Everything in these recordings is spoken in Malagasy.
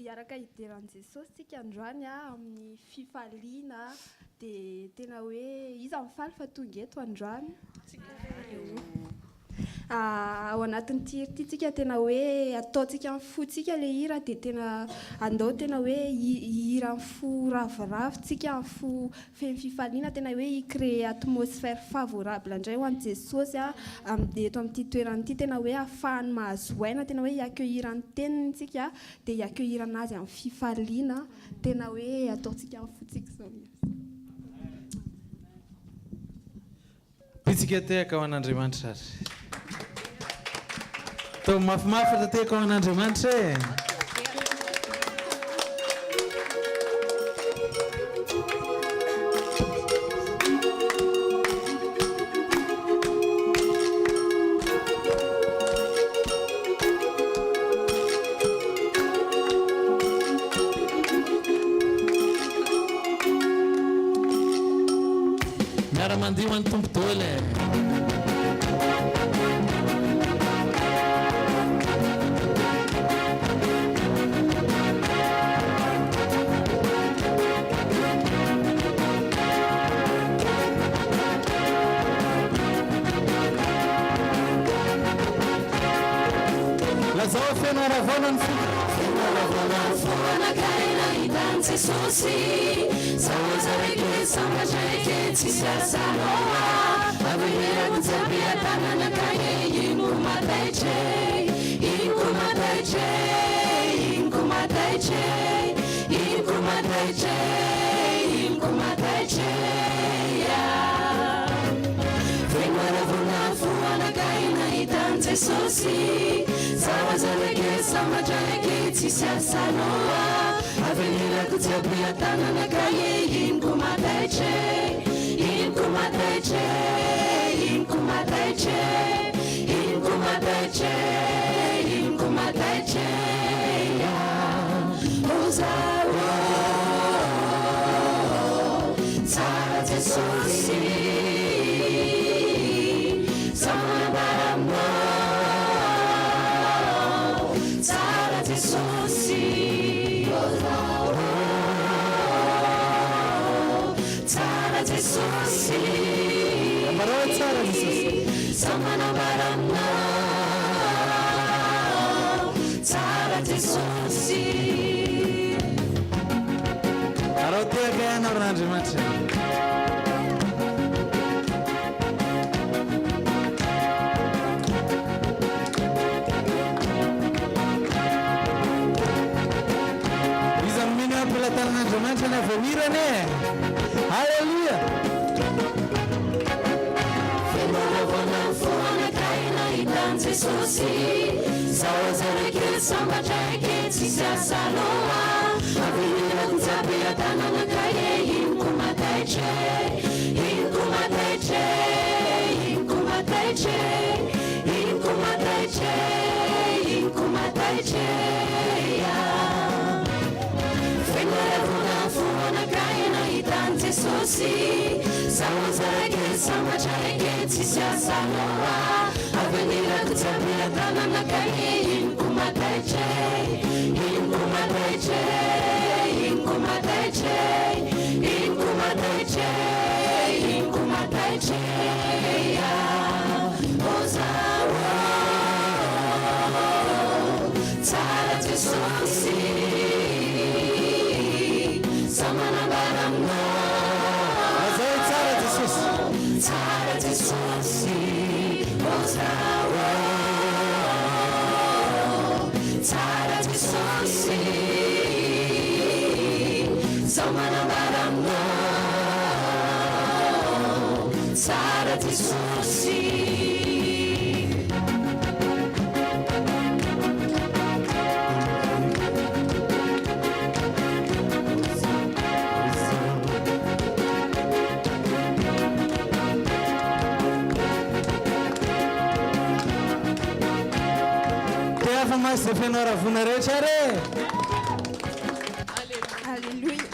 Hiaraka hidera an'i Jesosy tsika androany amin'ny fifaliana dia tena hoe iza mifaly fa tonga eto androany? Ao anatin'ity hira ity tsika tena hoe ataontsika amin'ny fontsika ilay hira dia tena andao tena hoe hihira amin'ny fo ravoravo tsika amin'ny fo Feno fifaliana, tena hoe hi-créer atmosphère favorable indray ho an'i Jesosy eto amin'ity toerana ity, tena hoe hahafahany mahazo aina, tena hoe hi-accueillir ny teniny tsika, dia hi-accueillir an'azy amin'ny fifaliana, tena hoe ataontsika amin'ny fontsika izao mihitsy. Bitsika tehaka ho an'Andriamanitra ary. Ataovy mafimafy ilay tehaka ho an'Andriamanitra e. Miara mandihy ho an'ny Tompo daholo e. Lazao hoe feno haravoana ny foko. Feno haravoana ny foko anakay nahita an'i Jesosy. Avenirako jiaby an-tanana ka ye ino ko mataitra e Ino ko mataitra e Ino ko mataitra e Ino ko mataitra e Ino ko mataitra e Ya Ozaho Tsara Jesosy Za manambara aminao Tsara Jesosy Tsara Jesosy Ambarao hoe tsara Jesosy. Za manambara aminao Tsara Jesosy. Araho tehaka ianao ry Andriamanitra. Iza no mino hoe am-pelatanan'Andriamanitra ny avenir-ny e? Alléluia! Feno haravoana ny fo anakay nahita an'i Jesosy Zaho aza reke sambatra eke tsisy asa loha Avenirako jiaby an-tananakay e Ino ko mataitra e Ino ko mataitra e Ino ko mataitra e Ino ko mataitra e, ino ko mataitra e, ah. Feno haravoana fo anakay nahita an'i Jesosy Zaho anjara kely sambatra reke tsisy asa loha Avenirako jiaby an-tananakay e, ino ko mataitra e, ino ko mataitra e, ino ko mataitra e, ino ko mataitra e, ino ko mataitra e, ah. Tsara Jesosy Za manambara aminao Lazao hoe tsara Jesosy. Tsara Jesosy Tsara Jesosy Za manambara aminao Tsara Jesosy. Tehafa maso izay feno haravoana rehetra ary e! Alléluia.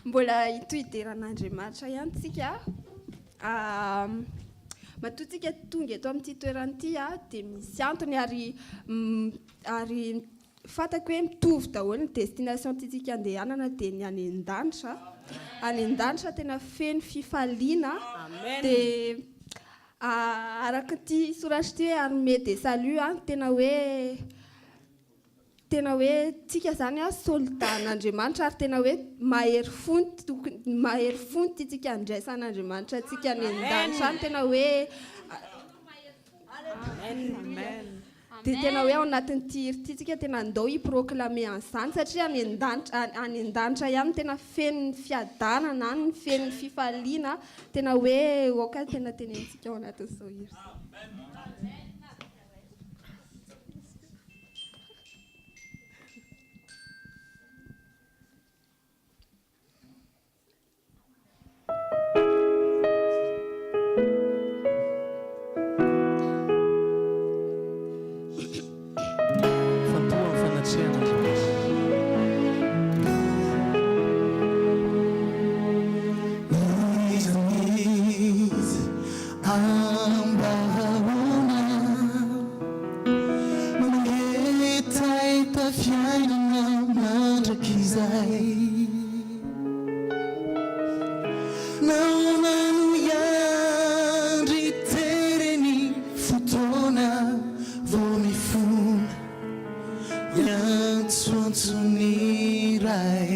Mbola hitohy hidera an'Andriamanitra ihany tsika. Matoa tsika tonga eto amin'ity toerana ity dia misy antony ary ary Fantako hoe mitovy daholo ny destination tiantsika andehanana dia ny any an-danitra. Any an-danitra tena feno fifaliana. Dia araka ity soratra ity hoe armée de salut an, tena hoe tena hoe tsika zany an soldat an'Andriamanitra ary tena hoe mahery fo ny tokony mahery fo ny tiantsika andraisan'Andriamanitra antsika any an-danitra any, tena hoe Dia tena hoe ao anatin'ity hira ity tsika tena andao hi-proclamer an'izany satria any an-danitra, any an-danitra ihany no tena feno ny fiadanana, any no feno ny fifaliana, tena hoe aoka tena tenenintsika ao anatin'izao hira izao. Fantoha amin'ny fanatrehan'Andriamanitra. N'iza n'iza ambahona Mangetaheta fiainana mandrakizay. Nahoana no hiandry tereny fotoana vao mifona Miantsoantso ny Ray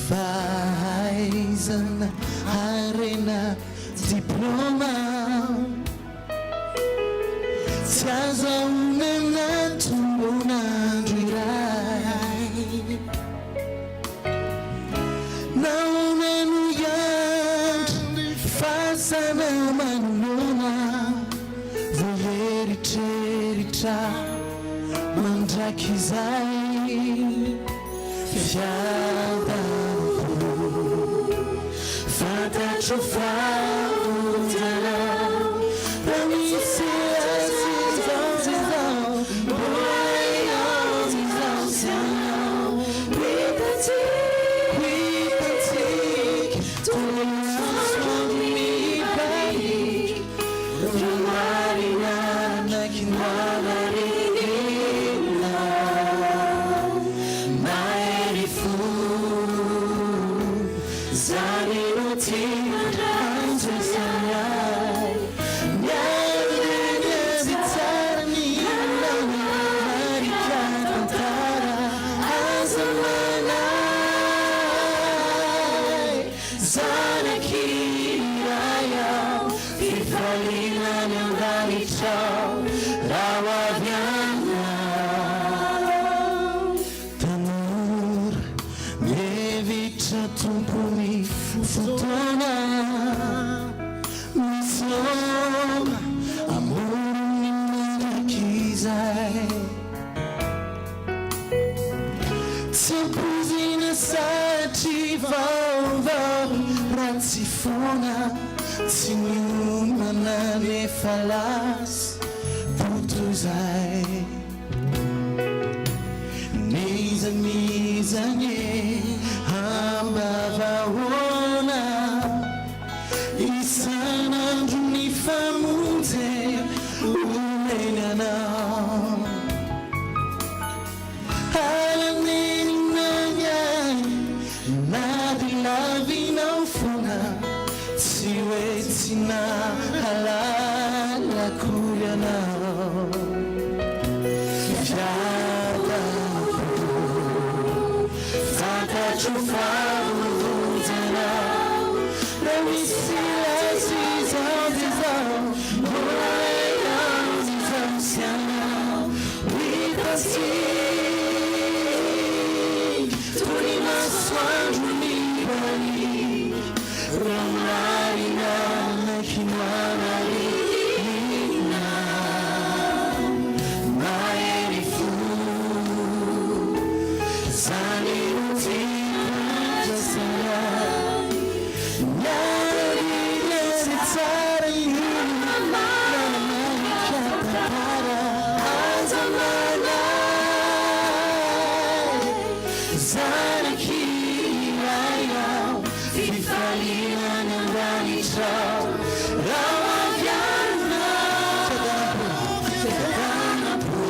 Fahaizana harena diploma Tsy azahoana na tombon'andro iray. Nahoana no hiandry fasana manoloana vao hieritreritra mandrakizay? Fiadanam-po fantatro fa hodiana raha misy azy izao sy izao mbola hihaona izaho sy ianao Hitantsika hitantsika toy ny masoandro mibaliaka raha marina Anaiky-nohamarinina Mahery fo Zany no tiana andraisana ahy Miandry azy tsara ny Marika tantara Aza manahy Zanak'i Ray aho Fifaliana any an-danitra ao Raha ho avy anao Tanora mihevitra tompony fotoana Misaona amoron'ny mandrakizay Tsy ampoizina satria vaovao ratsy foana Tsy niomana nefa lasa poto izay N'iza n'iza anie ambavahoana Isan'andro ny famonjy omeny anao Alanenina ny ahy na dia lavinao foana Tsy hoe tsy nahalala akory anao Fiadanako Fantatro fa voavonjy anao Raha misy laza izao dia izao Mbola ianao izaho sy anao Ho hitantsika Toy ny masoandro mibaliaka Raha marina Hinoana Mahery fo Zany no tiako andrasana Miarina sy tsara iny Manamarika tantara Aza manahy Zanak'i Ray aho Fifaliana any an-danitra ao Raha ho avy anao Fiadanam-po Fiadanam-po.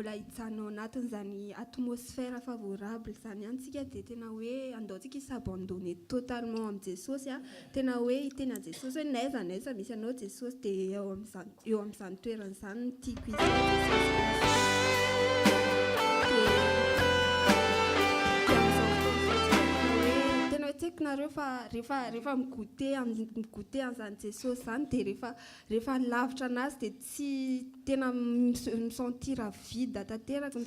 mbola hijanona ao anatin'izany atmosphère favorable izany ihany tsika dia tena hoe andao tsika hi-s'abandonner totalement amin'i Jesosy a, tena hoe hiteny an'i Jesosy hoe n'aiza n'aiza misy anao Jesosy dia eo amin'izany eo amin'izany toerana izany no tiako hisy ahy Jesosy. Dia dia amin'izao fotoana izao tsika tena hoe tena hoe tsy haiko nareo fa rehefa rehefa mi-goûter mi-goûter an'izany Jesosy izany dia rehefa Rehefa lavitra anazy dia tsy tena mi-sentir vide tanteraka,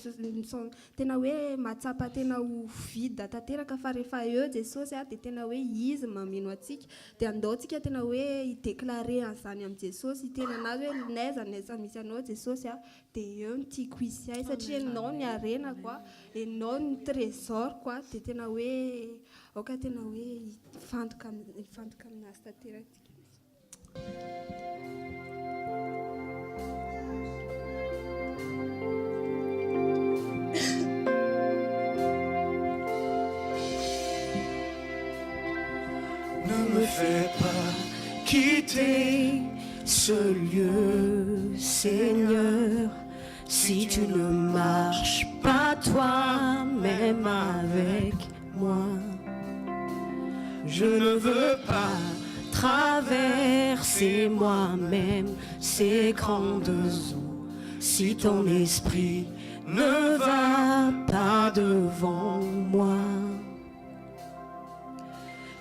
tena hoe mahatsapa tena ho vide tanteraka fa rehefa eo Jesosy dia tena hoe Izy mameno antsika. Dia andao tsika tena hoe hi-declarer an'izany amin'i Jesosy, hiteny anazy hoe n'aiza n'aiza misy anao Jesosy dia eo no tiako hisy ahy satria Ianao ny harenako, Ianao ny trésor-ko dia tena hoe aoka tena hoe hifantoka hifantoka aminazy tanteraka tsika. Ne me fais pas quitter ce lieu, Seigneur, si tu ne marches pas toi-même avec moi. Je ne veux pas traverser moi-même ces grandes eaux si ton esprit ne va pas devant moi.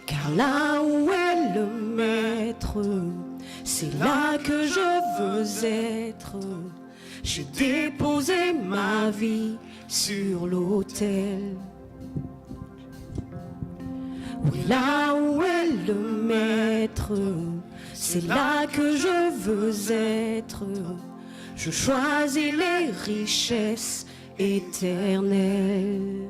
Car là où est le maître, c'est là que je veux être. J'ai déposé ma vie sur l'autel. Oui, là où est le maître, c'est là que je veux être. Je choisis les richesses éternelles.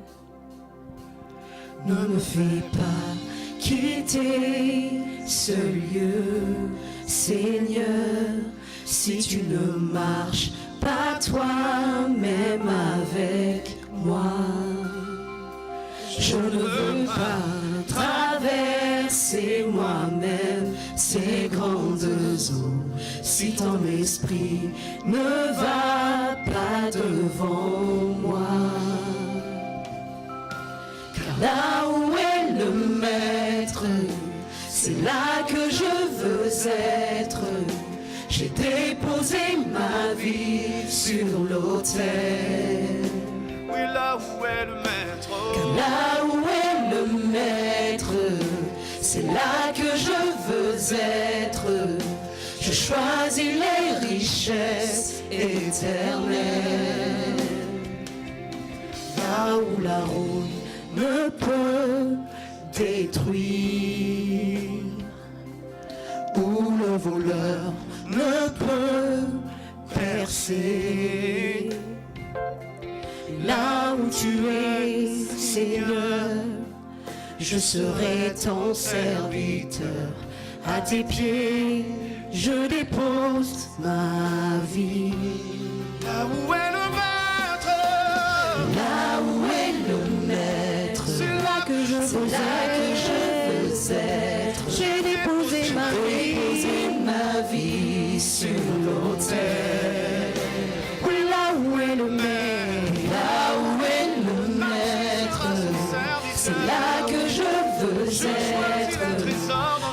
Ne me fais pas quitter ce lieu, Seigneur, si tu ne marches pas toi-même avec moi. Je ne veux pas traverser moi-même ces grandes eaux si ton esprit ne va pas devant moi. Car là où est le maître, c'est là que je veux être. J'ai déposé ma vie sur l'autel. Oui, là où est le maître. Car là où est le maître, c'est là que je veux être. Je choisis les richesses éternelles. Là où la rouille ne peut détruire, où le voleur ne peut percer. Là où tu es, Seigneur, je serai ton serviteur. À tes pieds, je dépose ma vie. Là où est le maître, là où est le maître, c'est là que je veux être. J'ai déposé ma vie, ma vie sur l'autel. Oui, là où est le maître, là où est le maître, c'est là que je veux être.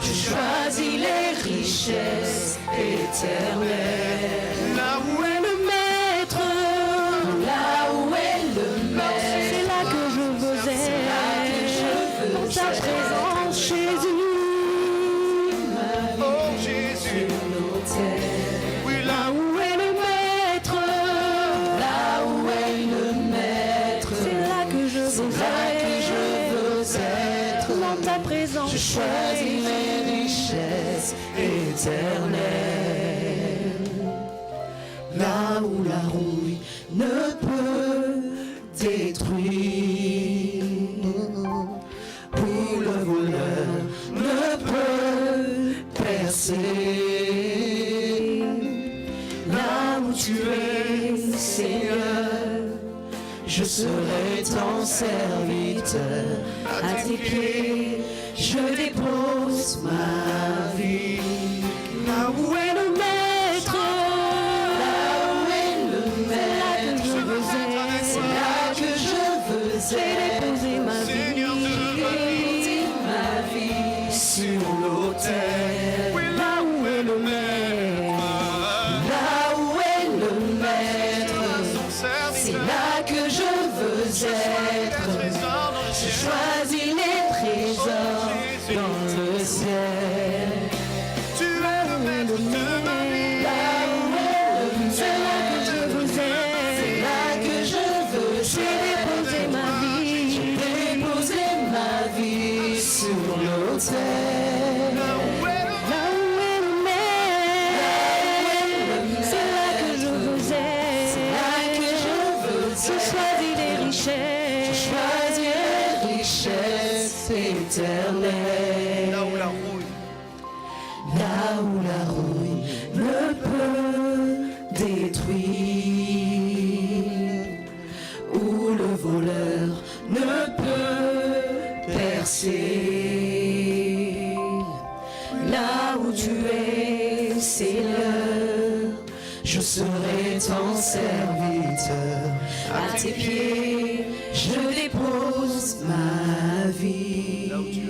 Je choisis les richesses éternelles. Là où est le maître, là où est le maître, c'est là que je veux être. Dans ta présence, Jésus. Oh Jésus, oui, là où est le maître, là où est le maître, c'est là que je veux être. Dans ta présence, je choisis les richesses éternelles. Là où la rouille ne peut détruire, où le voleur ne peut percer. Là où tu es, Seigneur, je serai ton serviteur. À tes pieds, je dépose ma vie. Là où est le maître, là où est le maître, je veux l'autel. Oui, là où est le maître. Là où est le maître, Son c'est serviteur. là que je veux être. Les trésors dans le Je ciel. choisis les trésors dans le ciel. Tu es le maître de ma vie. Là où est le C'est là que je veux C'est être. là que je veux J'ai déposé ma vie. J'ai déposé ma vie sur l'autel. Là où est le Là où est le maître, c'est là que je veux C'est là que être. je veux Je choisis les richesses. Choisis les richesses éternelles. Là où la rouille. Là où la rouille ne peut détruire, où le voleur ne peut percer. Là où tu es, Seigneur, je serai ton serviteur. À tes pieds, je dépose ma vie. Là où tu es.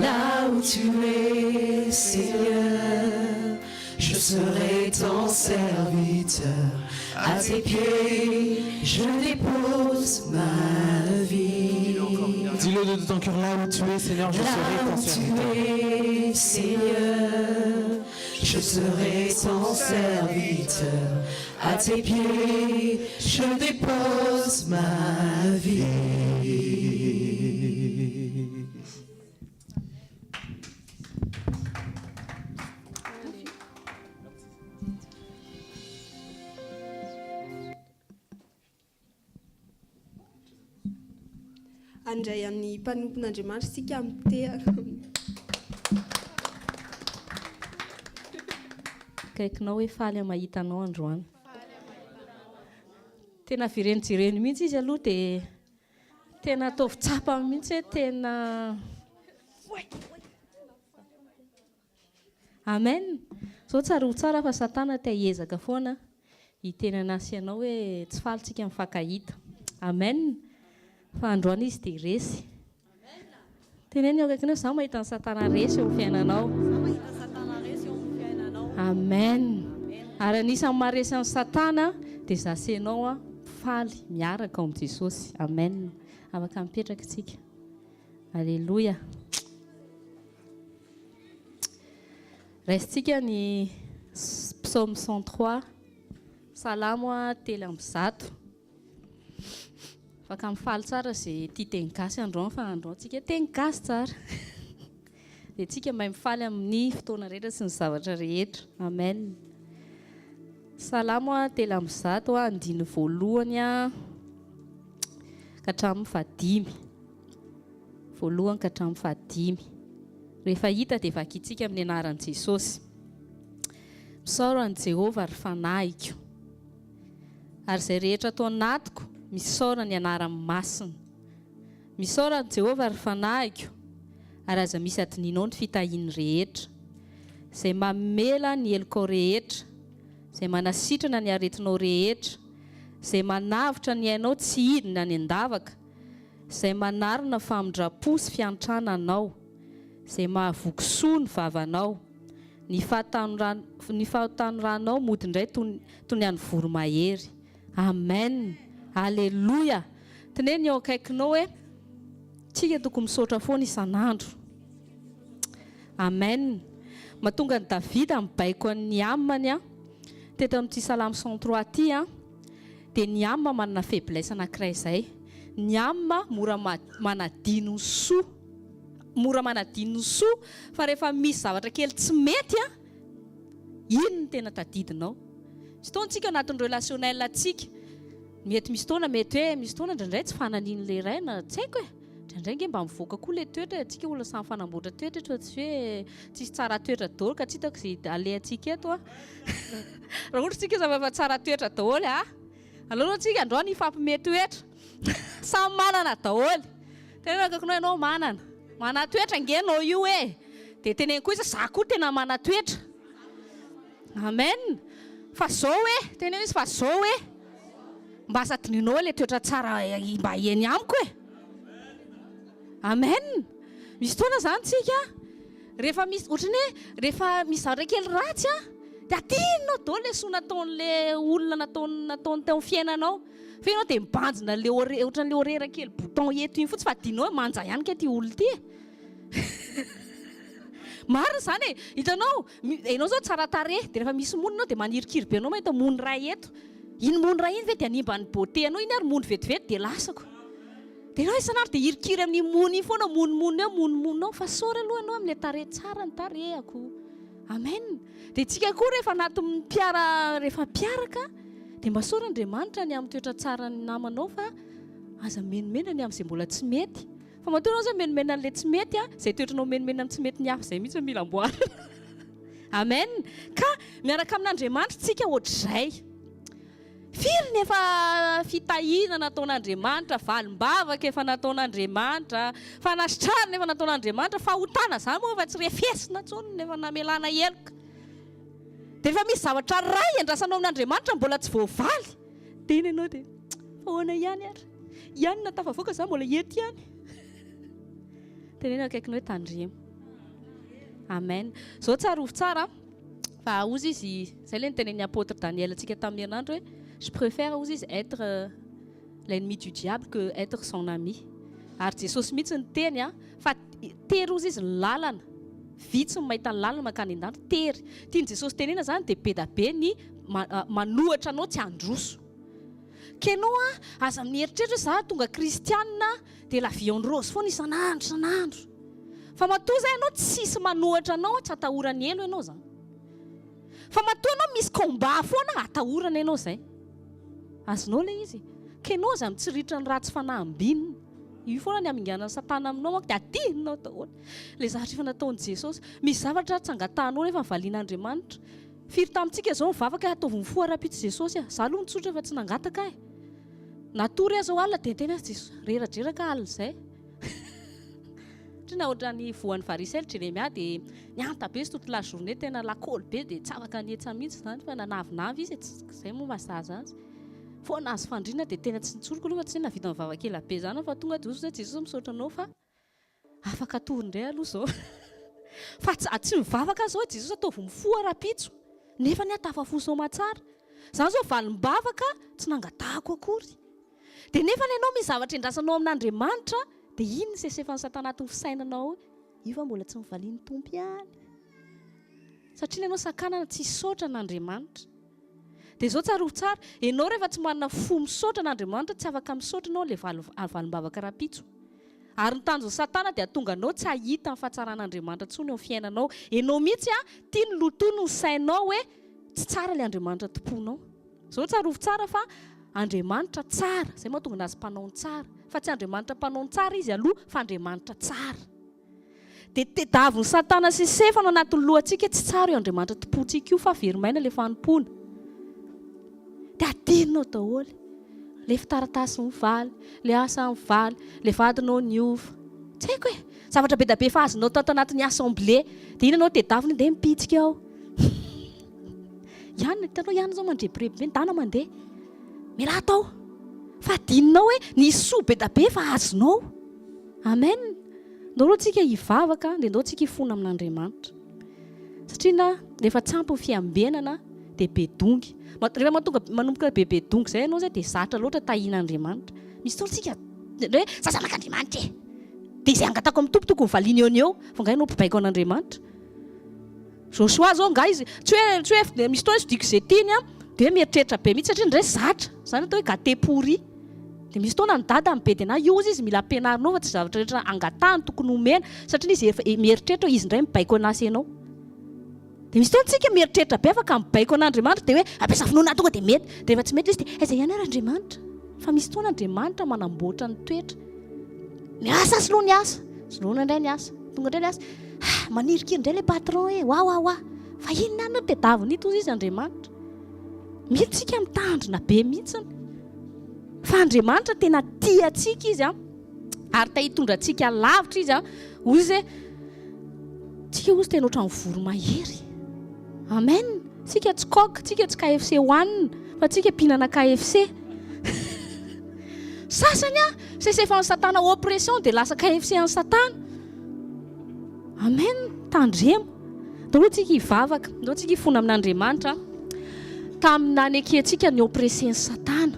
Là où tu es, Seigneur, je serai ton serviteur. À tes pieds, je dépose ma vie. Dis-le de tout ton cœur, là où tu es, Seigneur, je Là serai ton où tu serviteur. es, Seigneur, je serai ton serviteur. À tes pieds, je dépose ma vie. Handray an'ny mpanompon'Andriamanitra isika mitehaka. Akaikinao hoe faly aho mahita anao androany. Tena avereno jereno mihitsy izy aloha dia tena ataovy tsapa mihitsy hoe tena Amen. Zao tsarovy tsara fa Satana te hiezaka foana hiteny anah sy ianao hoe tsy faly tsika mifankahita. Amen. Fa androany izy dia resy. Teneno eo akaikinao izaho mahita an'i Satana resy eo amin'ny fiainanao. Amen. Ary anisan'ny maharesy an'i Satana dia izaho sy ianao faly miaraka ao amin'i Jesosy. Amen. Afaka mipetraka isika. Aleloia. Raisintsika ny Psaume 103, Salamo 103. Afaka mifaly tsara izay tia teny gasy androany fa androany tsika teny gasy tsara. Dia tsika mahay mifaly amin'ny fotoana rehetra sy ny zavatra rehetra. Amen. Salamo 103 andininy voalohany ka hatramin'ny fahadimy. Voalohany ka hatramin'ny fahadimy. Rehefa hita dia vakintsika amin'ny anaran'i Jesosy. Misaora an'i Jehovah ry fanahiko. Ary izay rehetra ato anatiko, misaora ny anarany masina. Misaora an'i Jehovah ry fanahiko, ary aza misy adinianao ny fitahiany rehetra. Izay mamela ny helokao rehetra, izay manasitrana ny aretinao rehetra, izay manavotra ny ainao tsy hidina any an-davaka, izay manarina famindram-po sy fiantrana anao, izay mahavoky soa ny vavanao, ny fahatanoran ny fahatanoranao mody indray toy toy ny an'ny voromahery. Amen! Aleloia! Teneno ny eo akaikinao hoe, Tsika tokony misaotra foana isan'andro. Amen! Mahatonga an'i Davida mibaiko an'ny âme-ny an, teto amin'ity Salamo 103 ity an, dia ny âme manana faiblesse anankiray izay. Ny âme mora manadino ny soa. Mora manadino ny soa fa rehefa misy zavatra kely tsy mety an, iny no tena tadidinao. Misy fotoana tsika anatin'ny relationnel antsika, mety misy fotoana mety hoe misy fotoana indraindray tsy fananian'ilay iray na tsy haiko e. Indraindray ange mba mivoaka koa ilay toetra e, tsika olona samy fanamboatra toetra eto fa tsy hoe tsisy tsara toetra daholo ka tsy hitako izay alehantsika eto a. Raha ohatra tsika samy efa tsara toetra daholo a, aleo aloha tsika androany hifampime toetra, samy manana daholo. Teneno akaikinao ianao manana, manan-toetra ange ianao io e, dia teneno koa izy hoe za koa tena manan-toetra. Amen! Fa zao e, teneno izy fa zao e, mba aza adinoinao ilay toetra tsara mba eny amiko e. Amen! Misy fotoana izany tsika. Rehefa misy, ohatran'ny hoe rehefa misy zavatra kely ratsy an, dia adinonao daholo ilay soa nataon'ilay olona nataony nataony teo amin'ny fiainanao. Fa ianao dia mibanjina ilay horaire, ohatran'ilay horaire kely bouton eto iny fotsiny fa adinonao hoe manja ihany kay ity olona ity e. Marina izany e! Hitanao, ianao izao tsara tarehy, dia rehefa misy mony ianao dia manirikiry be anao mahita mony iray eto. Iny mony iray iny ve dia hanimba ny beauté anao iny ary mony vetivety dia lasako. Dia ianao isan'andro dia hirikiry amin'iny mony iny foana, monimony eo, monimony ao, fa sorry aloha ianao amin'ilay tarehy tsara ny tarehako. Amen. Dia tsika koa rehefa anatin'ny mpiara, rehefa mpiaraka dia mba sorry Andriamanitra ny amin'ny toetra tsaran'ny namanao fa aza menomenona ny amin'izay mbola tsy mety. Fa matoa ianao izao menomenona an'ilay tsy mety, izay toetranao menomenona amin'ny tsy mety ny hafa izay mihitsy no mila amboarina. Amen. Ka miaraka amin'Andriamanitra tsika ohatr'izay. Firy ny efa fitahiana nataon'Andriamanitra, valim-bavaka efa nataon'Andriamanitra, fanasitrahana efa nataon'Andriamanitra, fahotana izany moa efa tsy refesina intsony ny efa namelana heloka. Dia rehefa misy zavatra iray andrasanao amin'Andriamanitra mbola tsy voavaly, dia iny ianao dia fa ahoana ihany ary? Ihany na tafavoaka za mbola eto ihany. Teneno akaikinao hoe tandremo. Amen. Zao tsarovy tsara. Fa hozy izy, zay le nitenenin'ny apôtre Daniel antsika tamin'ny herinandro hoe, je préfère hozy izy être l'ennemi du diable que être son ami. Ary Jesosy mihitsy niteny an, fa tery hozy izy ny lalana, vitsy ny mahita ny lalana mankany an-danitra, tery. Tian'i Jesosy tenena zany dia be da be ny manohatra anao tsy handroso. K'enao an, aza mieritreritra hoe za tonga kristianina dia la vie en rose foana isan'andro isan'andro. Fa matoa zay ianao tsisy manohatra anao tsy atahorany helo ianao zany. Fa matoa ianao misy combat foana atahorana ianao zay. Azonao le izy? K'enao aza mitsiritra ny ratsy fanahy ambinina. Io foana ny haminganan'i satana aminao manko dia adinonao daholo le zavatra efa nataon'i Jesosy. Misy zavatra tsy angatahanao nefa valian'Andriamanitra. Firy tamintsika izao nivavaka hoe ataovy mifoha rahampitso Jesosy a! Za aloha nitsotra fa tsy nangataka e! Natory aho zao alina dia niteny aho Jesosy reradreraka aho alina izay. Satria na ohatran'ny voan'ny varicelle Jeremia dia nihanta be izy toute la journée tena lakôly be dia tsy afaka nihetsa mihitsy izany fa nanavinavy izy e, izay moa mahazaza azy. Vao nahazo fandriana dia tena tsy nitsoriko aloha fa tsy hoe nahavita nivavaka ela be izany aho fa tonga dia hozy hoe Jesosy misaotra anao fa Afaka atory indray aloha izao. Fa tsy tsy mivavaka aho izao hoe Jesosy ataovy mifoha rahampitso. Nefa anie aho tafafoha soamatsara. Izany izao valim-bavaka tsy nangatahako akory. Dia nefa ianao misy zavatra endrasanao amin'Andriamanitra dia iny ny sesefan'i Satana anatin'ny fisainanao hoe io fa mbola tsy novalian'ny Tompo ihany. Satria ianao sakanana tsy hisaotra an'Andriamanitra. Dia izao tsarovy tsara, ianao rehefa tsy manana fo misaotra an'Andriamanitra tsy afaka misaotra ianao ilay valim-bavaka rahampitso. Ary ny tanjon'i Satana dia hahatonga anao tsy hahita ny fahatsaran'Andriamanitra intsony eo amin'ny fiainanao. Ianao mihitsy an, tiany lotoiny ny sainao hoe tsy tsara ilay Andriamanitra tompoinao. Izao tsarovy tsara fa Andriamanitra tsara, izay mahatonga an'azy mpanao ny tsara. Fa tsy Andriamanitra mpanao ny tsara izy aloha fa Andriamanitra tsara. Dia tediavin'i Satana sy sefany ao anatin'ny lohantsika tsy tsara io Andriamanitra tompointsika io fa very maina ilay fanompoana. Dia adinonao daholo. Ilay taratasy mivaly, ilay asa mivaly, ilay vadinao niova. Tsy haiko e! Zavatra be dia be efa azonao tato anatin'ny assemblée. Dia iny ianao tediavina dia mipitsika ao. Ihany, hitanao ihany izao mandrebireby be, ndana mandeha. Mialà tao. Fa adinonao hoe nisy soa be dia be efa azonao. Amen! Ndao aloha tsika hivavaka dia ndao tsika hifona amin'Andriamanitra. Satria na rehefa tsy ampy ny fiambenana dia be dongy. Rehefa mahatonga manomboka be be dongy izay ianao izay dia zatra loatra tahian'Andriamanitra. Misy fotoana tsika hoe za zanak'Andriamanitra e! Dia izay angatako amin'ny Tompo tokony valiany eo no eo. Fa angaha ianao mpibaiko an'Andriamanitra? Joshua zao angaha izy tsy hoe tsy hoe misy fotoana izy diko izay tiany an, dia hoe mieritreritra be mihitsy satria indraindray zatra. Izany atao hoe gâté pourri. Dia misy fotoana ny dada mibedy anah, io ozy izy mila ampianarinao fa tsy zavatra rehetra angatahany tokony homena satria izy efa mieritreritra hoe izy indray mibaiko anah sy ianao. Dia misy fotoana tsika mieritreritra be afaka mibaiko an'Andriamanitra dia hoe ampiasa finoana tonga dia mety. Dia rehefa tsy mety izy dia aiza ihany ary Andriamanitra? Fa misy fotoana Andriamanitra manamboatra ny toetra. Miasa soloa ny asa, soloina indray ny asa, tonga indray ny asa. Ah, manirikiry indray ilay patron e, wa wa wa. Fa inona ary no tedaviny ito ozy izy Andriamanitra? Mila tsika mitandrina be mihitsiny. Fa Andriamanitra tena tia antsika Izy an, ary te hitondra antsika lavitra Izy an. Hoy Izy hoe, tsika hozy tena ohatran'ny voromahery. Amen. Tsika tsy coq, tsika tsy KFC hohanina, fa tsika mpihinana KFC. Sasany an, sesefan'i Satana oppression dia lasa KFC an'i Satana. Amen! Tandremo. Ndao aloha tsika hivavaka, ndao tsika hifona amin'Andriamanitra tamin'ny nanekentsika ny oppresser-n'i Satana.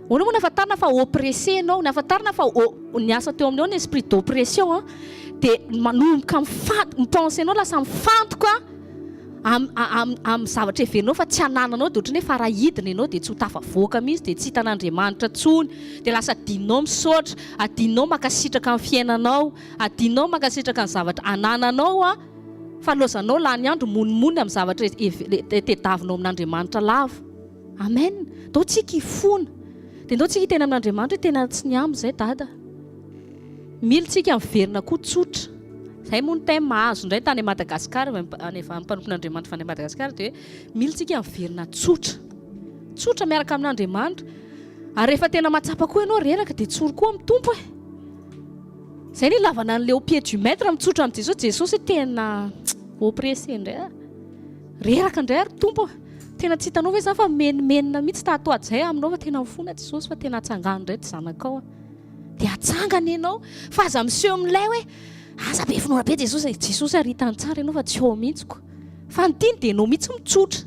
Ahoana moa nahafantarana fa oppressé ianao, nahafantarana fa niasa teo aminao ny esprit d'oppression an, dia manomboka mifantoka, ny pensée-nao lasa mifantoka amin'ny zavatra heverinao fa tsy anananao, dia ohatran'ny hoe farahidina ianao dia tsy ho tafavoaka mihitsy, dia tsy hitan'Andriamanitra intsony, dia lasa adinonao misaotra, adinonao mankasitraka ny fiainanao, adinonao mankasitraka ny zavatra anananao an, fa lozanao lany andro monimonina amin'ny zavatra tediavinao amin'Andriamanitra lava. Amen! Ndao tsika hifona. Dia ndao tsika hiteny amin'Andriamanitra hoe tena tsy niambo izay Dada. Mila tsika miverina koa tsotra. Izay moa ny thème azo indray tany Madagascar, any avy mpanompon'Andriamanitra avy any Madagascar dia hoe mila tsika miverina tsotra. Tsotra miaraka amin'Andriamanitra. Ary rehefa tena mahatsapa koa ianao reraka dia tsory koa amin'ny Tompo e. Izay ny ilavana an'ilay au pied du maître mitsotra amin'i Jesosy. Jesosy tena oppressé indray ah. Reraka indray ary Tompo a! Tena tsy hitanao ve za fa mimenomenona mihitsy tato ato zay aminao fa tena mifona Jesosy fa tena atsangano indray ty zanakao a! Dia atsangana ianao fa aza miseho milay hoe aza be finoana be Jesosy e! Jesosy ary hitany tsara ianao fa tsy eo mihitsy ko! Fa ny tiany dia ianao mihitsy mitsotra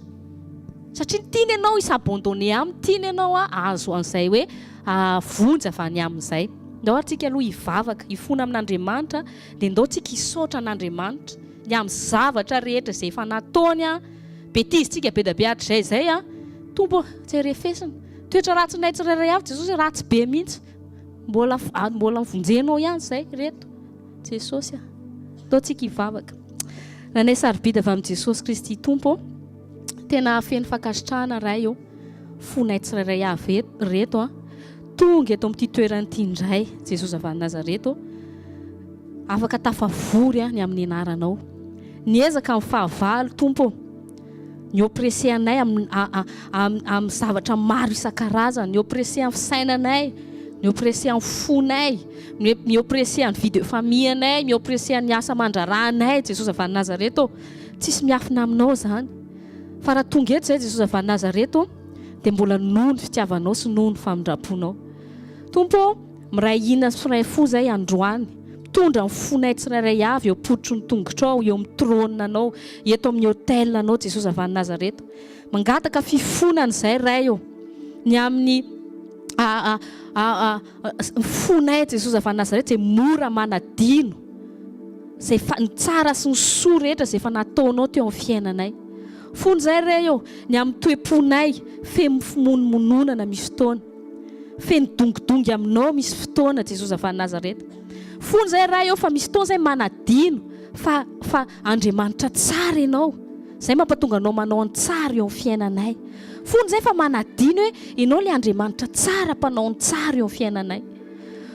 satria ny tiany ianao hi-s'abandonner aminy, tiany ianao hahazo an'izay hoe vonjy avy any aminy izay. Ndao ary tsika aloha hivavaka, hifona amin'Andriamanitra dia ndao tsika hisaotra an'Andriamanitra. ny amin'ny zavatra rehetra izay efa nataony an, betizintsika be dia be hatrizay izay an, Tompo ô, tsy hay refesina, toetra ratsinay tsirairay avy Jesosy ratsy be mihitsy, mbola mbola vonjenao ihany izay ireto, Jesosy a, ataontsika hivavaka. Ranay sarobidy avy amin'i Jesosy Kristy Tompo ô, tena feno fankasitrahana Ray ô, fonay tsirairay avy ireto an, tonga eto amin'ity toerana ity indray Jesosy avy any Nazareta ô, Afaka tafavory aho ny amin'ny anaranao. Niezaka ny fahavalo, Tompo ô, ni-oppresser anay amin'ny zavatra maro isan-karazany, ni-oppresser amin'ny fisainanay, ni-oppresser amin'ny fonay, ni-oppresser amin'ny vie de famille anay, mi-oppresser ny asa aman-draharahanay, Jesosy avy any Nazareta ô. Tsisy miafina aminao izany. Fa raha tonga eto izay Jesosy avy any Nazareta ô, dia mbola noho ny fitiavanao sy noho ny famindram-ponao. Tompo ô, Miray hina sy miray fo izay androany, mitondra ny fonay tsirairay avy eo am-pototry ny tongotrao, eo amin'ny trône-nao, eto amin'ny autel-nao Jesosy avy any Nazareta. Mangataka fifonana izay Ray ô, ny amin'ny fonay Jesosy avy any Nazareta izay mora manadino izay efa ny tsara sy ny soa rehetra izay efa nataonao teo amin'ny fiainanay. Fony izay Ray ô, ny amin'ny toe-ponay feno fimonomononana misy fotoana. Feno dongidongy aminao misy fotoana Jesosy avy any Nazareta. Fony zay Ray ô fa misy fotoana zay manadino fa fa Andriamanitra tsara ianao. Zay mampatonga anao manao ny tsara eo amin'ny fiainanay. Fony zay fa manadino hoe ianao le Andriamanitra tsara mpanao ny tsara eo amin'ny fiainanay.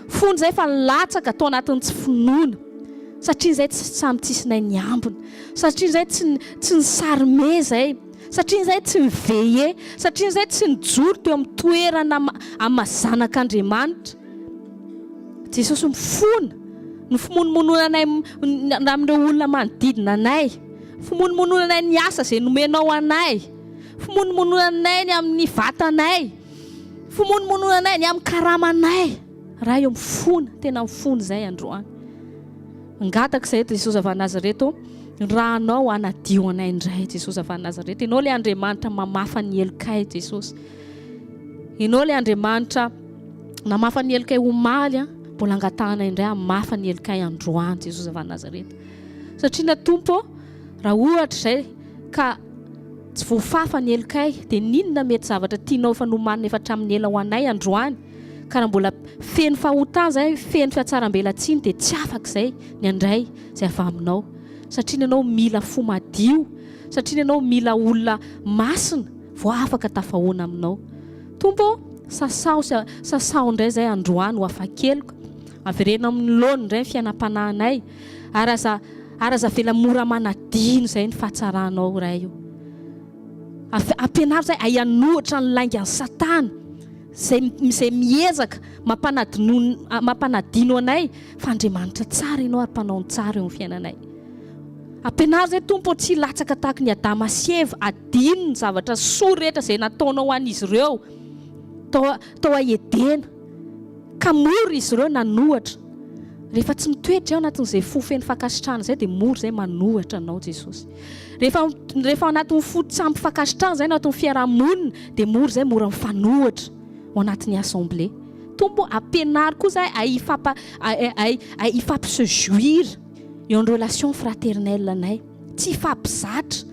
Fony zay fa nilatsaka tao anatin'ny tsy finoana satria zay tsy samy tsisy nay niambina. Satria zay tsy tsy ni-s'armer zay. Satria izahay tsy ni-veiller, satria izahay tsy nijoro teo amin'ny toerana amin'ny maha zanak'Andriamanitra. Jesosy mifona ny fimonomononanay amin'ireo olona manodidina anay, fimonomononanay ny asa izay nomenao anay, fimonomononanay ny amin'ny vatanay, fimonomononanay ny amin'ny karamanay. Ray ô, mifona, tena mifona izahay androany. Mangataka izay Jesosy avy any Nazareta ô, ny ranao hanadio anay indray Jesosy avy any Nazareta. Ianao ilay Andriamanitra mamafa ny helokay Jesosy. Ianao ilay Andriamanitra namafa ny helokay omaly an, mbola angatahanay indray hamafa ny helokay androany Jesosy avy any Nazareta. Satria na Tompo ô, raha ohatra izay ka tsy voafafa ny helokay dia n'inona mety zavatra tianao efa nomanina efa hatramin'ny ela ho anay androany. Ka raha mbola feno fahotana izay, feno fihatsarambelatsiny dia tsy afaka izay ny handray izay avy aminao. Satria ianao mila fo madio, satria ianao mila olona masina vao afaka tafahoana aminao. Tompo ô, sasaho sy sasaho indray izay androany ho afa-keloka. Avereno amin'ny laoniny indray ny fiainam-panahinay. Ary aza ary aza avela mora manadino izay ny fahatsaranao Ray ô. Ampianaro izay hay hanohitra ny laingan'i Satana izay izay miezaka mampanadino mampanadino anay fa Andriamanitra tsara Ianao ary mpanao ny tsara eo amin'ny fiainanay. Ampianaro izay Tompo ô tsy hilatsaka tahaka ny Adama sy Eva adino ny zavatra soa rehetra izay nataonao ho an'izy ireo tao tao Edena ka mora izy ireo nanohatra. Rehefa tsy mitoetra ao anatin'izay fo feno fankasitrahana izay dia mora izay manohatra anao Jesosy. Rehefa rehefa ao anatin'ny fo tsy ampy fankasitrahana izay anatin'ny fiaraha-monina dia mora izay mora mifanohatra ao anatin'ny assemblée. Tompo ampianaro koa izahay hay hifampa hay hay hifampi se jouir eo amin'ny relation fraternelle anay. Tsy hifampizatra.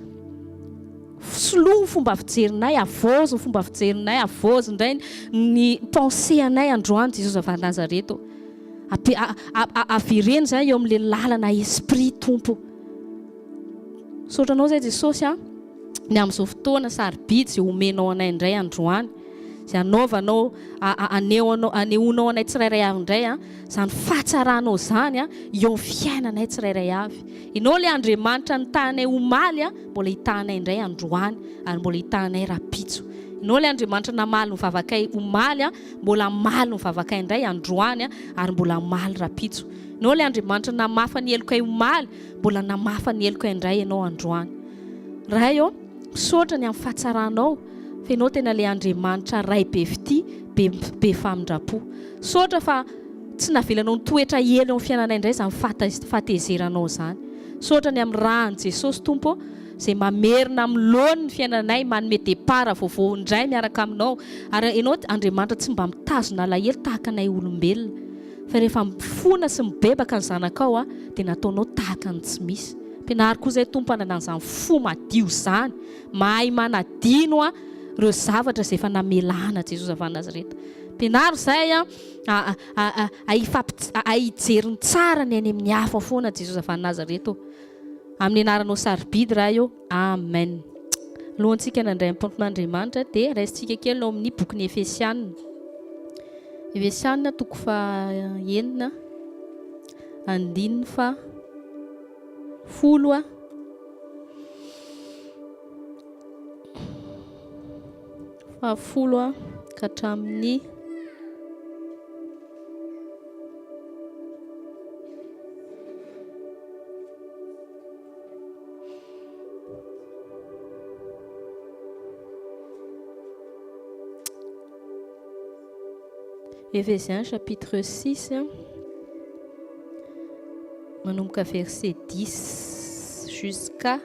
Soloa ny fomba fijerinay, havaozy ny fomba fijerinay, havaozy indray ny pensée anay androany Jesosy avy any Nazareth ô. Avereno izay eo amin'ilay lalana esprit Tompo. Misaotra anao izay Jesosy a, ny amin'izao fotoana sarobidy izay omenao anay indray androany. Izay anaovanao, anehoanao, anehoanao anay tsirairay avy indray a, izany fahatsaranao izany a, eo amin'ny fiainanay tsirairay avy. Ianao ilay Andriamanitra nitahanay omaly a, mbola hitahanay indray androany ary mbola hitahanay rahampitso. Ianao ilay Andriamanitra namaly ny vavakay omaly a, mbola hamaly ny vavakay indray androany a, ary mbola hamaly rahampitso. Ianao ilay Andriamanitra namafa ny helokay omaly, mbola namafa ny helokay indray Ianao androany. Ray ô, misaotra ny amin'ny fahatsaranao, fa Ianao tena ilay Andriamanitra Ray be fitia, be be famindram-po. Misaotra fa tsy navelanao nitoetra ela eo amin'ny fiainanay indray izany fahatezeranao izany. Misaotra ny amin'ny ràn'i Jesosy Tompo ô, izay mamerina amin'ny laoniny ny fiainanay, manome départ vaovao indray miaraka aminao. Ary Ianao Andriamanitra tsy mba mitazona alahelo tahaka anay olombelona, fa rehefa mifona sy mibebaka ny zanakao dia nataonao tahaka ny tsy misy. Ampianaro koa izay Tompo hanana an'izany fo madio izany, mahay manadino ireo zavatra izay efa namelana Jesosy avy any Nazareta. Ampianaro izay hijery ny tsara ny any amin'ny hafa foana Jesosy avy any Nazareta ô. Amin'ny anaranao sarobidy Ray ô. Amen. Alohantsika nandray ny mpanompon'Andriamanitra dia raisintsika kely ao amin'ny bokin'ny Efesiana. Efesiana toko faha enina andininy faha folo a. Fahafolo a ka hatramin'ny Ephésiens chapitre 6 manomboka verset 10 jusqu'à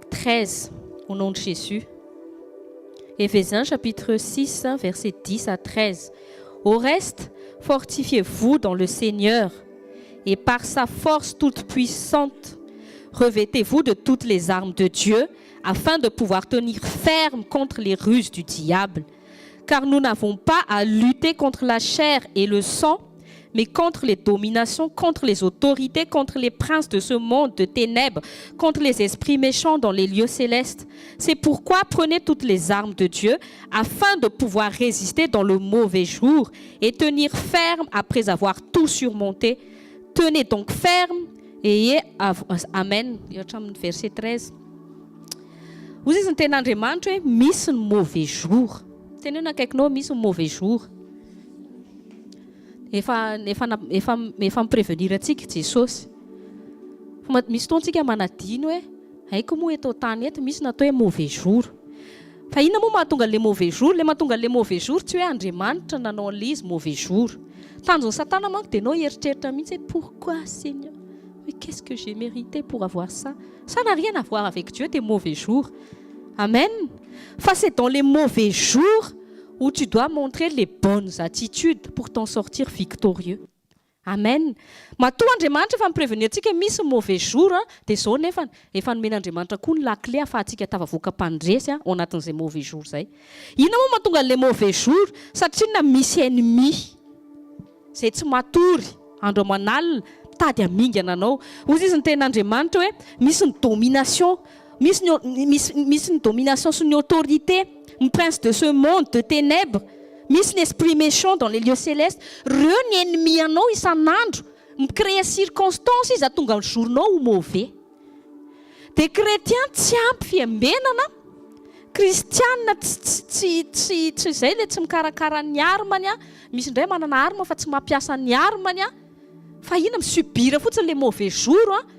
13 au nom de Jésus. Éphésiens chapitre 6 verset 10 à 13. Au reste, fortifiez-vous dans le Seigneur et par sa force toute puissante, revêtez-vous de toutes les armes de Dieu afin de pouvoir tenir ferme contre les ruses du diable. Car nous n'avons pas à lutter contre la chair et le sang, mais contre les dominations, contre les autorités, contre les princes de ce monde de ténèbres, contre les esprits méchants dans les lieux célestes. C'est pourquoi prenez toutes les armes de Dieu afin de pouvoir résister dans le mauvais jour et tenir ferme après avoir tout surmonté. Tenez donc ferme et ayez Amen. Verset 13. Hoy izy ny tenin'Andriamanitra hoe misy ny mauvais jour. Teneno akaikinao misy ny mauvais jour. Efa efa efa efa mi-prevenir antsika Jesosy. Fa misy fotoana tsika manadino hoe haiko moa eto an-tany eto misy ny atao hoe mauvais jour. Fa inona moa mahatonga an'ilay mauvais jour? Ilay mahatonga an'ilay mauvais jour tsy hoe Andriamanitra nanao an'ilay izy mauvais jour. Tanjon'i Satana manko dia ianao hieritreritra mihitsy hoe pourquoi Seigneur? Mais qu'est-ce que j'ai mérité pour avoir ça? Ça n'a rien à voir avec Dieu tes mauvais jours. Amen. Fa c'est dans les mauvais jours où tu dois montrer les bonnes attitudes pour t'en sortir victorieux. Amen. Matoa Andriamanitra efa mi-prevenir antsika misy mauvais jour dia izao nefa efa nomen'Andriamanitra koa ny lakile ahafahantsika tafavoaka mpandresy ao anatin'izay mauvais jour izay. Inona moa mahatonga an'ilay mauvais jour? Satria inona misy ennemi izay tsy matory andro aman'alina mitady hamingana anao. Hoy izy ny tenin'Andriamanitra hoe misy ny domination Misy ny misy misy ny domination sy ny autorité, ny prince de ce monde de ténèbres, misy ny esprit méchant dans les lieux célestes, reo ny ennemi anao isan'andro, mi-créer circonstance izy hahatonga ny jour-nao ho mauvais. Dia chrétien tsy ampy fiambenana, kristiana tsy tsy tsy tsy tsy izay ilay tsy mikarakara ny arme-ny an, misy indray manana arme fa tsy mampiasa ny arme-ny an, fa inona mi-subir fotsiny ilay mauvais jour an.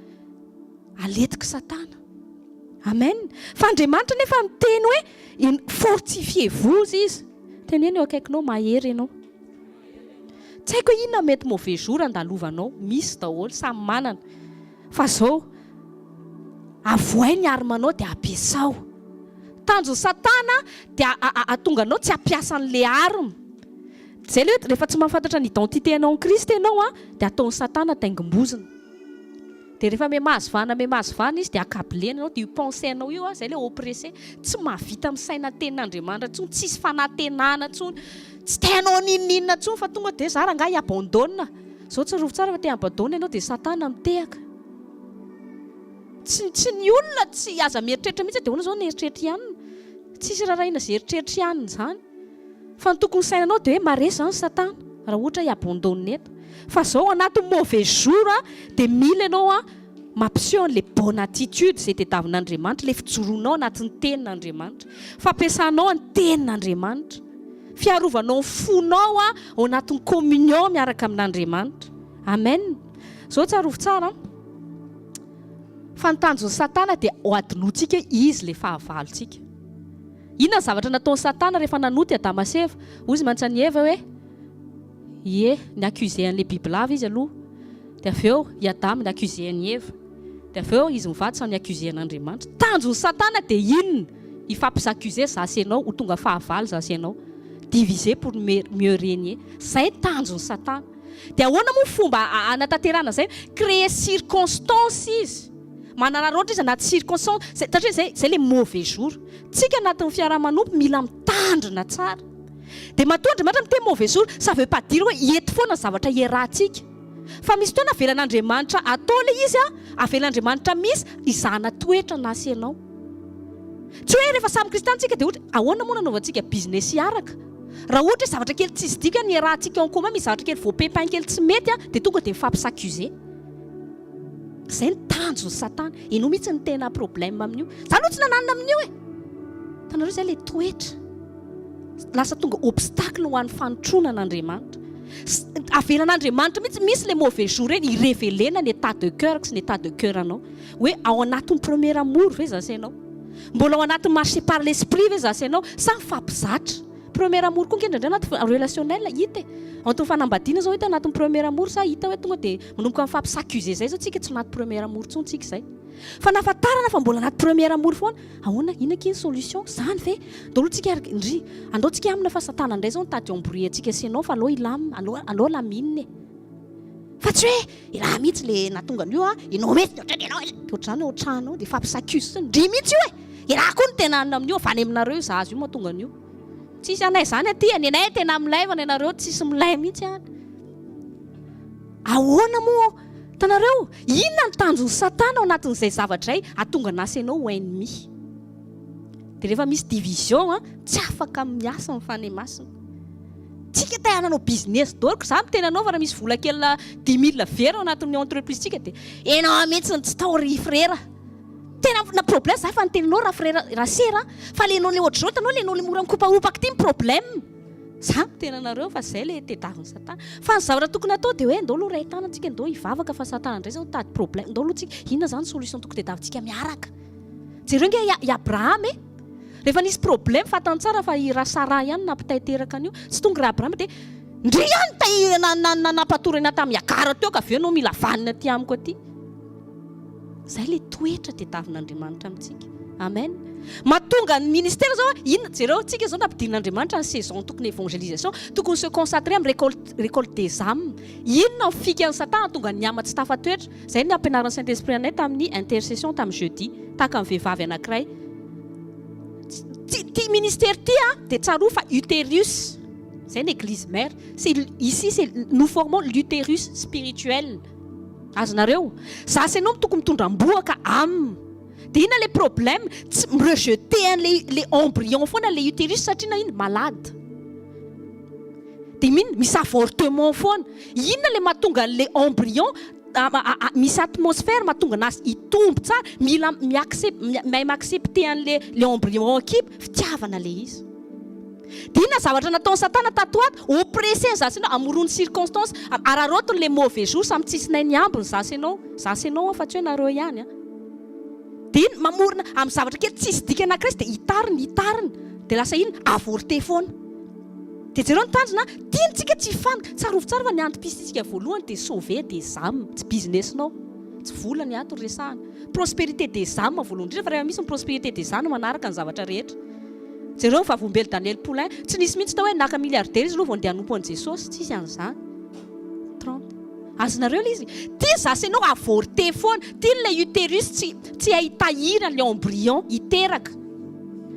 Aletiky satana. Amen. Fa Andriamanitra nefa miteny hoe fortifiez-vous izy. Teneno eo akaikinao mahery ianao. Tsy haiko hoe inona mety mauvais jour andalovanao, misy daholo, samy manana. Fa zao, avoay ny arme-nao dia ampiasao. Tanjon'i satana dia ahatonga anao tsy hampiasa an'le arme. Zay le hoe rehefa tsy mahafantatra ny identité anao en Christ ianao an, dia ataon'i satana taingim-bozona. Dia rehefa miha-mahazo vahana miha-mahazo vahana izy dia accablena anao, dia io pensée anao io an, zay le oppressé, tsy mahavita misaina ny tenin'Andriamanitra intsony, tsisy fanantenana intsony, tsy te hanao n'inon'inona intsony fa tonga dia za rangahy hi-abandonne. Zao tsarovy tsara fa te hi-abandonne ianao dia satana mitehaka. Tsy tsy ny olona tsy aza mieritreritra mihitsy dia ahoana zao ny eritreritra ihany? Tsisy rarahina ze eritreritra ihany zany. Fa ny tokony sainanao dia hoe maresy zany satana raha ohatra hi-abandonne eto. Fa zao ao anatin'ny mauvais jour dia mila ianao mampiseho an'le bonne attitude izay tediavin'Andriamanitra, le fijoroanao anatin'ny tenin'Andriamanitra, fampiasanao ny tenin'Andriamanitra, fiarovanao ny fonao ao anatin'ny communion miaraka amin'Andriamanitra. Amen. Zao tsarovy tsara an. Fa ny tanjon'i Satana dia ho adinointsika hoe izy ilay fahavalontsika. Inona ny zavatra nataon'i Satana rehefa nanota i Adama sy Eva? Hoy izy mantsy an'i Eva hoe, Ie, ni-accuser an'ilay bibilava izy aloha. Dia avy eo i Adama ni-accuser an'i Eva. Dia avy eo izy mivady samy ni-accuser an'Andriamanitra. Tanjon'i Satana dia inona? Hifampi-accuser za sy ianao, ho tonga fahavalo za sy ianao. Diviser pour mieux régner. Izay tanjon'i Satana. Dia ahoana moa ny fomba hanatanterahana izay? Créer circonstance izy. Manararaotra izy anaty circonstance, satria izay izay ilay mauvais jour. Tsika anatin'ny fiaraha-manompo mila mitandrina tsara. Dia matoa Andriamanitra miteny mauvais jour, ça veut pas dire hoe hety foana ny zavatra iarahantsika. Fa misy fotoana avelan'Andriamanitra atao ilay izy an, avelan'Andriamanitra misy hizahana toetra na sy ianao. Tsy hoe rehefa samy kristiana tsika dia ohatra ahoana moa nanaovantsika business hiaraka? Raha ohatra hoe zavatra kely tsisy dikany iarahantsika en commun, misy zavatra kely voapepin kely tsy mety an, dia tonga dia mifampi-s'accuser. Izay ny tanjon'i satana. Ianao mihitsy no tena problème amin'io. Za aloha tsy nananona amin'io e. Hitanareo izay ilay toetra. Lasa tonga obstacle ho an'ny fanotroana an'Andriamanitra. Avelan'Andriamanitra mihitsy misy ilay mauvais jour ireny hi-reveler-na ny état de cœur sy ny état de cœur anao. Hoe ao anatin'ny premier amour ve za sy ianao? Mbola ao anatin'ny marcher par l'esprit ve za sy ianao sa mifampizatra? Premier amour koa ange indraindray anaty relationnel hita e. Ao anatin'ny fanambadiana zao hita anatin'ny premier amour sa hita hoe tonga dia manomboka mifampi-s'accuser zay zao tsika tsy anaty premier amour intsony tsika izay. Fa nahafantarana fa mbola anaty premier amour foana. Ahoana? Inona akia ny solution? Zany ve? Ndao aloha tsika ary ndry. Andao tsika hiamina fa satana indray zao nitady embrouiller antsika sy ianao fa aleo hilamina, aleo aleo lamine e. Fa tsy hoe ialahy mihitsy le nahatonga an'io an, ianao mihitsy de ohatran'ny ianao e, de ohatr'izany ao an-trano ao de hifampi-s'accuse fotsiny, ndry mihitsy io e! Ialahy koa no tena anona amin'io, avy any aminareo io zaza io mahatonga an'io. Tsisy anay izany aty e, ny anay tena milay fa ny anareo tsisy milay mihitsy any. Ahoana moa? Hitanareo? Inona ny tanjon'i Satana ao anatin'izay zavatra izay hahatonga an'asa ianao ho ennemi? Dia rehefa misy division an, tsy afaka miasa ny Fanahy Masina. Tsika te hananao business daholo ko za miteny anao fa raha misy vola kely dix mille very ao anatin'ny entreprise tsika dia enao mihitsy no tsy tao ry frera. Tena na problème za efa niteny anao ra frera rasera fa le enao le ohatr'izao hitanao le enao le mora mikopahopaka ity ny problème. Za miteny anareo fa zay le tediavin'i satana. Fa ny zavatra tokony atao dia hoe ndao aloha ray tanana tsika ndao hivavaka fa satana indray zao mitady problème ndao aloha tsika inona zany solution tokony tediavintsika miaraka. Jereo nge i Abrahama e! Rehefa nisy problème fantany tsara fa i Rasarah ihany nampitaiteraka an'io. Tsy tonga Rabrahama dia ndry ihany tay nampatory anah tamin'i Hagara teo ka avy eo ianao mila vanona aty amiko aty. Izay ilay toetra tediavin'Andriamanitra amintsika. Amen. Mahatonga ny ministère zao inona jereo tsika zao nampidirin'Andriamanitra ny saison tokony évangélisation, tokony se concentrer amin'ny récolte récolte des âmes. Inona ny fikan'i Satan hahatonga ny âme tsy tafatoetra? Izay no nampianarin'ny Saint Esprit anay tamin'ny intercession tamin'ny jeudi, tahaka ny vehivavy anankiray. Ty ministère ty a dia tsarovy fa utérus, izay ny église mère, c'est ici c'est nous formons l'utérus spirituel. Azonareo? Za sy ianao no tokony mitondra ambohoka âme. Dia inona le problème? Tsy mi-rejeter an'le le embryon foana le utérus satria na inona? Malade. Dia mino? Misy avortement foana. Inona le mahatonga an'le embryon misy atmosphère mahatonga anazy hitombo tsara, mila mi-accep- mahay mi-accepter an'le le embryon akiba, fitiavana le izy. Dia inona zavatra nataon'i satana tato ho ato? Oppresser ny za sy enao, amorony circonstance, araraotiny le mauvais jour, samy tsisy nay ny ambiny za sy enao, za sy enao an fa tsy hoe nareo ihany an. Dia inona? Mamorona amin'ny zavatra kely tsisy dikany anankiray izy dia hitariny, hitariny, dia lasa inona? Avorter foana. Dia jereo ny tanjona, tiany tsika tsy hifan, tsarovy tsara fa ny antom-pisiantsika voalohany dia sauver des âmes, tsy business-nao, tsy vola ny ato no resahana. Prospérité des âmes voalohany indrindra fa rehefa misy ny prospérité des âmes no manaraka ny zavatra rehetra. Jereo ny vavolombelo Daniel Poulain, tsy nisy mihitsy tao hoe naka milliardaire izy aloha vao ndeha hanompo an'i Jesosy, tsisy an'izany. 30. Azonareo ilay izy? Tia za sy ianao avorter foana, tiany ilay utérus tsy tsy hay hitahiry an'ilay embryon hiteraka.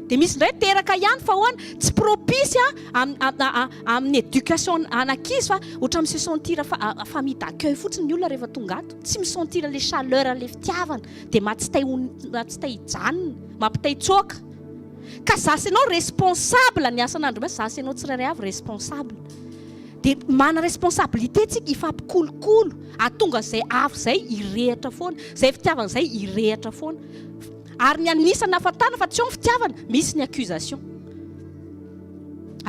Dia misy indray teraka ihany fa ahoana? Tsy propice amin'ny éducation an'ankizy fa ohatran'ny mi-se sentir famille d'accueil fotsiny ny olona rehefa tonga ato. Tsy mi-sentir ilay chaleur an'ilay fitiavana. Dia maha tsy te ho maha tsy te hijanona, mampite hitsoaka. Ka za sy ianao responsable ny asan'Andriamanitra, za sy ianao tsirairay avy responsable. Dia mana responsabilité tsika hifampikolokolo hahatonga izay afo izay hirehitra foana, izay fitiavana izay hirehitra foana. Ary ny anisany ahafantarana fa tsy eo ny fitiavana, misy ny accusation.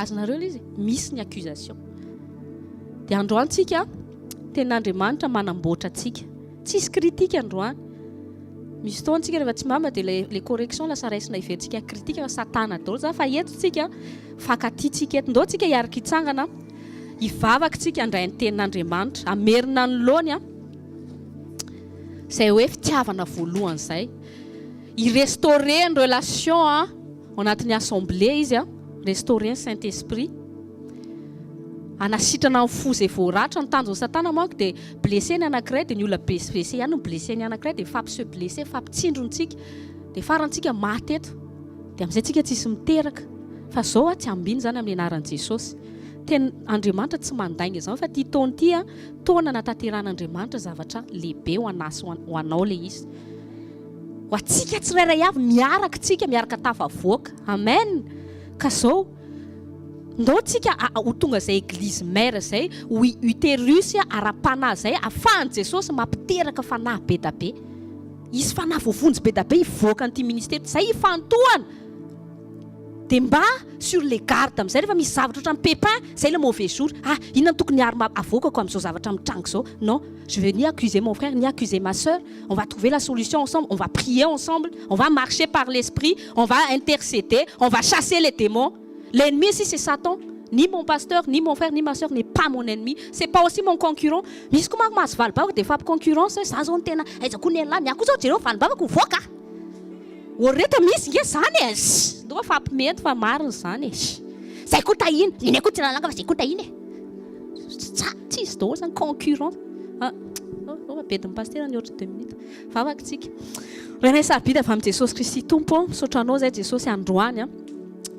Azonareo ilay izy? Misy ny accusation. Dia androany tsika, tenin'Andriamanitra manamboatra antsika. Tsisy critique androany. Misy fotoana tsika rehefa tsy mama dia ilay ilay correction lasa raisina heverintsika critique fa satana daholo zany fa eto tsika fankatia tsika eto. Ndao tsika hiaraka hitsangana, hivavaka tsika handray ny tenin'Andriamanitra, hamerina ny laony an. Izay hoe fitiavana voalohany izay. Hi-restaurer ny relation ao anatin'ny assemblée izy, restaurer ny Saint Esprit. Hanasitrana ny fo izay voaratra, ny tanjon'i Satana manko dia blesser ny anankiray dia ny olona blessé ihany no blesser ny anankiray dia mifampi se blesser, mifampitsindrona tsika dia farany tsika maty eto. Dia amin'izay tsika tsisy miteraka. Fa izao aho tsy ambiny izany amin'ny anaran'i Jesosy. Tena Andriamanitra tsy mandainga izany fa ity taona ity an, taona nahatanterahan'Andriamanitra zavatra lehibe ho anà sy ho anao ilay izy. Ho antsika tsirairay avy, miaraka tsika, miaraka tafavoaka. Amen! Ka izao, ndao tsika ho tonga izay église mère izay, ho utérus ara-panahy izay, ahafahan'i Jesosy mampiteraka fanahy be da be. Hisy fanahy voavonjy be da be hivoaka an'ity ministera ity. Izay hifantohana. Dia mba sur les gardes amin'izay rehefa misy zavatra ohatran'ny pépin, izay ilay mauvais jour. Ah, inona no tokony arme avoakako amin'izao zavatra mitranga izao? Non, je vais ni accuser mon frère, ni accuser ma sœur. On va trouver la solution ensemble, on va prier ensemble, on va marcher par l'esprit, on va intercéder, on va chasser les démons. L'ennemi ici c'est Satan. Ni mon pasteur, ni mon frère, ni ma sœur n'est pas mon ennemi. C'est pas aussi mon concurrent. Misy koa manko mahazo valim-bavaka dia mifampi-concurrence hoe za zao no tena aiza koa ny an'lah, ny ahy koa zao jereo valim-bavaka mivoaka. Oreta misy nge zany e! Ndao fampimety fa marina zany e! Zay koa tahina, nenay koa tsy nahalanga fa zay koa tahina e! Tsa, tsisy daholo zany concurrence. Ah, oh, bedin'ny pasitera ny ohatry deux minutes. Vavaka tsika. Rainay sarobidy avy amin'i Jesosy Kristy Tompo ô, misaotra anao zay Jesosy androany a.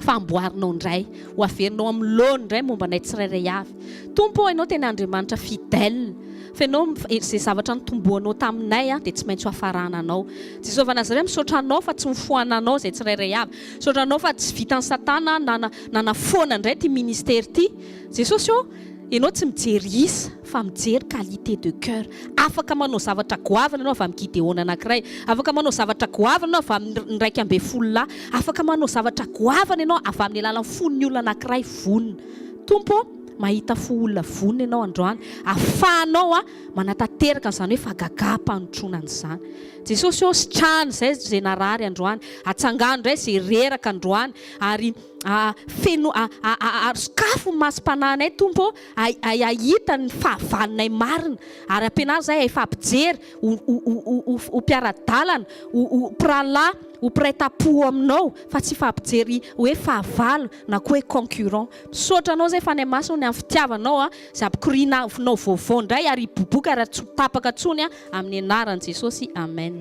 Fa amboarinao indray, ho averinao amin'ny laoniny indray momba anay tsirairay avy. Tompo ô, Ianao tena Andriamanitra fidèle. Fa Ianao, izay zavatra nitomboanao taminay dia tsy maintsy ho hafarana Anao. Jesosy Nazareth, misaotra Anao fa tsy mifohana Anao izay tsirairay avy. Misaotra Anao fa tsy vitan'i Satana nanafoana indray ity ministère ity. Jesosy ô, Ianao tsy mijery isa fa mijery qualité de cœur. Afaka manao zavatra goavana Ianao avy amin'i Gideona anankiray. Afaka manao zavatra goavana Ianao avy amin'ny 11 lahy. Afaka manao zavatra goavana Ianao avy amin'ny alalan'ny fon'ny olona anankiray vonona. Tompo ô, mahita fo olona vonona Ianao androany, ahafahanao manatanteraka an'izany hoe fahagagam-panotroana an'izany. Jesosy ô, sitrano izay izay narary androany, atsangano indray izay reraka androany, ary feno, ary sokafo ny masom-panahinay Tompo ô, hahita ny fahavalonay marina, ary ampianaro izahay hifampijery ho, ho, ho, ho, ho mpiara-dalana, ho, ho mpirahalahy, ho mpiray tampo aminao, fa tsy hifampijery hoe fahavalo na koa hoe concurrent. Misaotra anao zay Fanahy Masina ny amin'ny fitiavanao a, izay ampikorianao vaovao indray ary hiboboka ary tsy ho tapaka intsony a, amin'ny anaran'i Jesosy, Amen.